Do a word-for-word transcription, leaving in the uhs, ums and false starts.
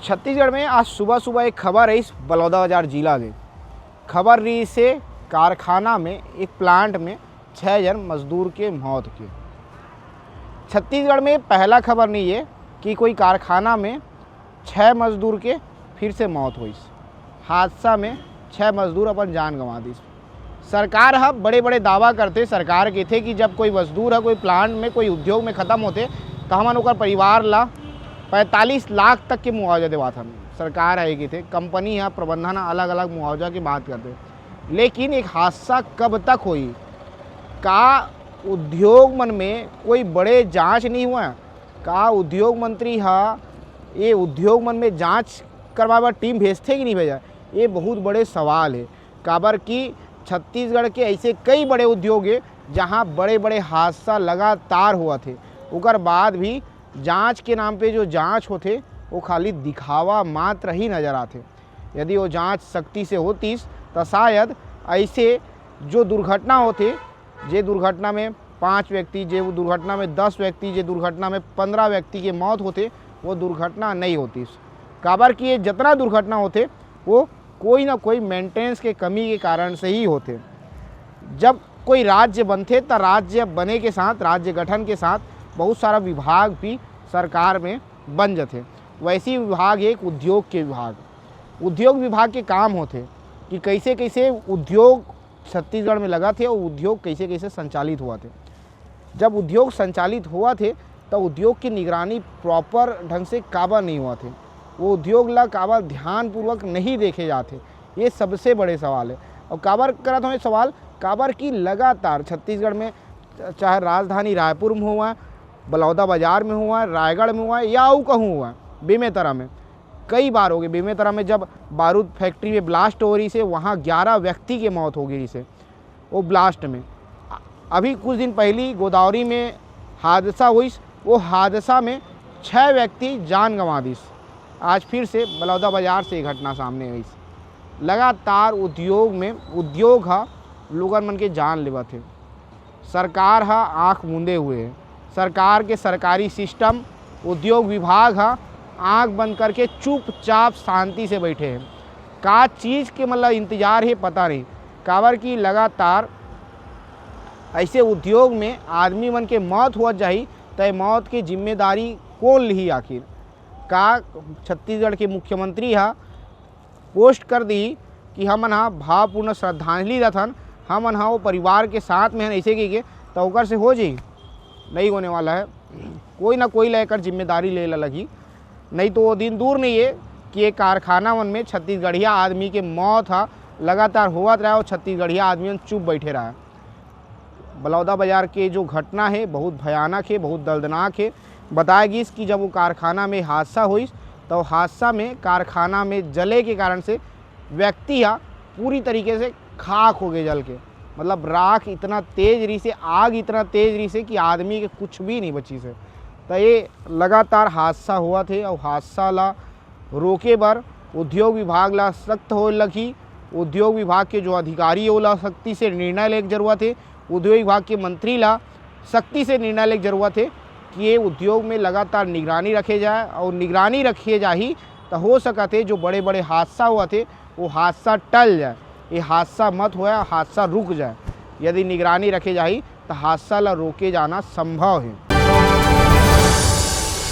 छत्तीसगढ़ में आज सुबह सुबह एक खबर रहिस बलौदाबाजार जिला ले। खबर रहिस हे कारखाना में, एक प्लांट में छः जन मजदूर के मौत के। छत्तीसगढ़ में पहला खबर नहीं है कि कोई कारखाना में छः मजदूर के फिर से मौत होइस। हादसा में छः मजदूर अपन जान गंवा दिस। सरकार ह बड़े बड़े दावा करथे, सरकार कहिथे कि जब कोई मजदूर ह कोई प्लांट में, कोई उद्योग में ख़त्म होथे, त हमन ओकर परिवार ला पैंतालीस लाख तक के मुआवजा देवाथन। सरकार ह ये कहिथे, कंपनी ह, प्रबंधन ह अलग अलग मुआवजा के बात करथे। लेकिन एक हादसा कब तक होही? का उद्योग मन में कोई बड़े जांच नहीं हुआ? का उद्योग मंत्री ह ये उद्योग मन में जांच करवाए बर टीम भेजथे कि नहीं भेजा? ये बहुत बड़े सवाल है। काबर कि छत्तीसगढ़ के ऐसे कई बड़े उद्योग है, जहां बड़े बड़े हादसा लगातार होवत हे, ओकर बाद भी जांच के नाम पे जो जांच होथे, वो खाली दिखावा मात्र ही नजर आथे। यदि वो जांच सख्ती से होतिस, त शायद ऐसे जो दुर्घटना होथे, जे दुर्घटना में पाँच व्यक्ति, जे दुर्घटना में दस व्यक्ति, जे दुर्घटना में पन्द्रह व्यक्ति के मौत होथे, वो दुर्घटना नहीं होतिस। काबर कि ये जितना दुर्घटना होथे, वो कोई ना कोई मेंटेनेंस के कमी के कारण से ही होथे। जब कोई राज्य बनथे, त राज्य बने के साथ, राज्य गठन के साथ बहुत सारा विभाग भी सरकार में बन जथे। वैसी विभाग है एक उद्योग के विभाग। उद्योग विभाग के काम होथे कि कैसे कैसे उद्योग छत्तीसगढ़ में लगत हे और उद्योग कैसे कैसे संचालित होवत हे। जब उद्योग संचालित होवत हे, त उद्योग की निगरानी प्रॉपर ढंग से काबर नहीं होवत हे, वो उद्योग ला काबर ध्यानपूर्वक नहीं देखे जात हे, ये सबसे बड़े सवाल है। और काबर करत हूँ ये सवाल, काबर कि लगातार छत्तीसगढ़ में, चाहे राजधानी रायपुर में हुआ, बलौदा बाजार में हुआ, रायगढ़ में हुआ या अऊ कहूँ हुआ, बेमेतरा में कई बार हो गए। बेमेतरा में जब बारूद फैक्ट्री में ब्लास्ट हो रही से, वहाँ ग्यारह व्यक्ति के मौत हो गई से वो ब्लास्ट में। अभी कुछ दिन पहली गोदावरी में हादसा हुई, वो हादसा में छः व्यक्ति जान गंवा दिस। आज फिर से बलौदा बाजार से ये घटना सामने आई। लगातार उद्योग में, उद्योग ह लोगन मन के जान लेवत हे। सरकार ह आंख मूंदे हुए हे। सरकार के सरकारी सिस्टम, उद्योग विभाग ह आंख बंद करके चुपचाप शांति से बैठे हे। का चीज़ के मतलब इंतजार हे, पता नहीं। काबर कि लगातार ऐसे उद्योग में आदमी मन के मौत होवत जाही, त ए मौत के जिम्मेदारी कौन लिही आखिर? का छत्तीसगढ़ के मुख्यमंत्री ह पोस्ट कर दी कि हमन ह भावपूर्ण श्रद्धांजलि रथन, हमन ह वो परिवार के साथ में हन, ऐसे कहिके, त ओकर से हो जाही? नहीं होने वाला है। कोई ना कोई ला एकर जिम्मेदारी ले ला लगही। नहीं तो वो दिन दूर नहीं है कि ये कारखाना मन में छत्तीसगढ़िया आदमी के मौत ह लगातार होवत रहे और छत्तीसगढ़िया आदमी मन चुप बैठे रहे। बलौदा बाजार के जो घटना है, बहुत भयानक है, बहुत दर्दनाक है। बताया गिस कि जब वो कारखाना में हादसा होइस, तो हादसा में कारखाना में जले के कारण से व्यक्ति ह पूरी तरीके से खाक हो गए जल के। मतलब, राख इतना तेज रहिसे, आग इतना तेज रहिसे कि आदमी के कुछ भी नहीं बचिस हे। तो ये लगातार हादसा होवत हे और हादसा ला रोके बर उद्योग विभाग ला सख्त होए लगही। उद्योग विभाग के जो अधिकारी हे, ओला सख्ती से निर्णय लेके जरूरत हे। उद्योग विभाग के मंत्री ला सख्ती से निर्णय लेके जरूरत हे कि ये उद्योग में लगातार निगरानी रखे जाए, और निगरानी रखे जाही, तो हो सकत हे जो बड़े-बड़े हादसा होवत हे, वो हादसा टल जाए। ये हादसा मत होए, हादसा रुक जाए। यदि निगरानी रखे जाही, तो हादसा ला रोके जाना संभव हे।